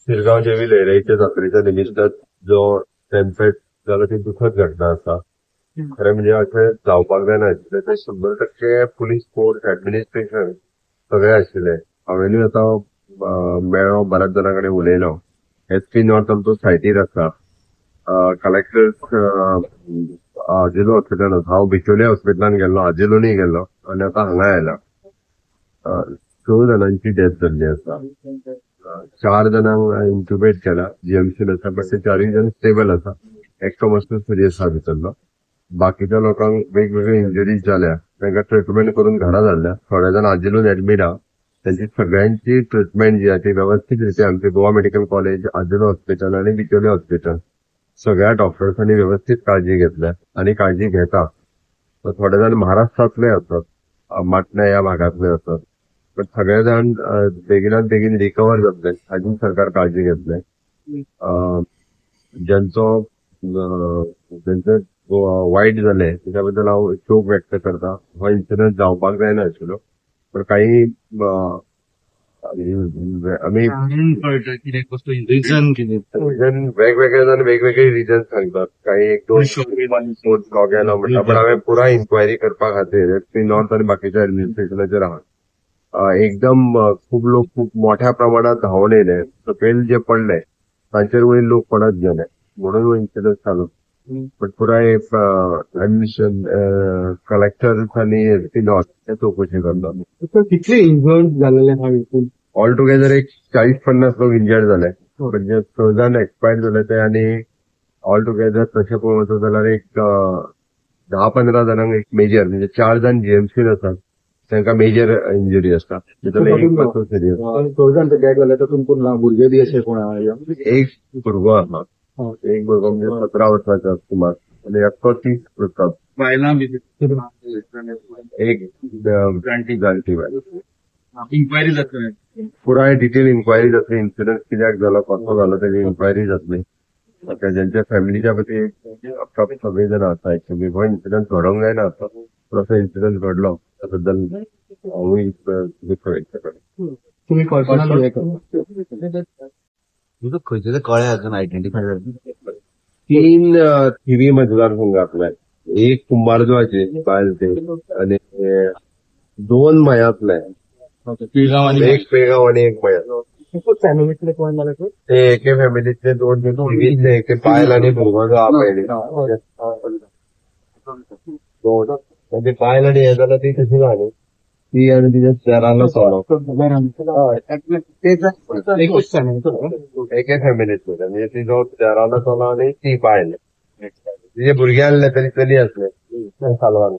शिरगांव देवी लयराईच्या जात्रेच्या निमित्तान जो स्टॅम्पेड जाला ती दुखद घटना आसा. खरें म्हणजे अशें जावपाक जायना आशिल्लें. ते 100% पुलीस फोर्स ऍडमिनिस्ट्रेशन सगळें आशिल्लें. हांवेनूय आतां मेळ्ळो, बऱ्याच जाणां कडेन उलयलो. एस पी नॉर्थ आमचो सायटीर आसा. कलेक्टर आजिलो हॉस्पिटलान आसा. हांव बिचोले हॉस्पिटलान गेल्लो, आजिलोनूय गेल्लो आनी आतां हांगा आयला. 6 जाणांची डेथ जाल्ली आसा. 4 जाणांक इंट्युबेट केला, जीएमसीन आसा, बट ते 4 जाण स्टेबल आसा. एकटो मातसो सिरियस आसा भितरलो. बाकीच्या लोकांक वेगवेगळे इंजुरीज जाल्या, तांकां ट्रिटमेंट करून घरा धाडल्या. थोडे जाण आजिलोन एडमीट आहा. तांची सगळ्यांची ट्रिटमेंट जी आहा ती वेवस्थीत रित्या आमचे गोवा मेडिकल कॉलेज, आजिलो हॉस्पिटल आनी बिचोले हॉस्पिटल सगळ्या डॉक्टर्सांनी व्यवस्थीत काळजी घेतल्या आनी काळजी घेता. थोडे जाण महाराष्ट्रांतले आसात, माटणे ह्या भागांतले आसात, पण सगळे जाण बेगिनात बेगीन रिकवर जातले हाजी सरकार काळजी घेतले. ज्यांचो ज्यांचे वायट जाले त्याच्या बद्दल हांव शोक व्यक्त करता. हो इन्सिडंट जावपाक जायना आशिल्लो, पण काही आमी रिजन वेगवेगळे जाण वेगवेगळे रिजन सांगतात. काही एक दोन गेलो म्हणटा, पण हांवें पुराय इन्क्वायरी करपा खातीर एस पी नॉर्थ आनी बाकीच्या ऍडमिनिस्ट्रेशनाचेर आहा. एकदम खूब लोक खूब मोठ्या प्रमाणात धांवून येयले, सकयल जे पडले तांचेर वयर लोक पडत गेले म्हणून हो इन्सिडंट जालो. पण पुराय ऍडमिशन कलेक्टर आनी एस पी नॉर्थ ते चौकशी करतात. कितले इंजर्ड झालेले हा एकूण? ऑल टुगेदर एक 40-50 लोक इंजर्ड जाले, म्हणजे 6 जाण एक्सपायर जाले ते, आनी ऑल टुगेदर तशें पळोवचो जाल्यार एक 10-15 जाणांक एक मेजर, म्हणजे 4 जाण जीएमसीन आसात, तांकां मेजर इंजुरी आसता. तितूंतले एक मातसो सिरियस. 6 जाण डेड जाले, तातूंत कोण भुरगे बी अशे कोण आहा? एक भुरगो आसा, एक भुरगो म्हणजे 17 वर्साचो सुमार, आनी एकटो 30 वर्सां. बायलां बी एक जाणटी बायल. इन्क्वायरी जातली, पुराय डिटेल इन्क्वायरी जातली. इन्सिडंट कित्याक जालो, कसो जालो तेजी इन्क्वायरी जातली. ज्यांच्या फॅमिलीच्या प्रती सगळे जाण आसा. एक्चुअली हो इन्सिडंट घडोवंक जायना आसलो, पूण असो इन्सिडंट घडलो त्या बद्दल हांवूय दुख्ख व्यक्त करता. तुमी पर्सनल हे करता? तुझं खंयचे ते कळ्ळें अजून आयडेंटिफाय जालें? 3 थिवी मतदारसंघातले, एक कुंभारजुवाचे बायल ते, आनी 2 मयांतले, पिळगांव आनी एक पिळगांव आनी एक मयां. फॅमिलीतले कोण जाले ते? ते एके फॅमिलीतले 2 थिवीतले, एक बायल आनी भुरगो जो आहा पयलीं 2, म्हणजे बायल आनी हे जाल्यार ती तशी ना न्ही, ती आनी तिच्या देरालो चलो एके फॅमिलीतले, म्हणजे तिजो देरालो चलो आनी ती बायल, तिजे भुरगे आसले तरी चली आसले सालवार.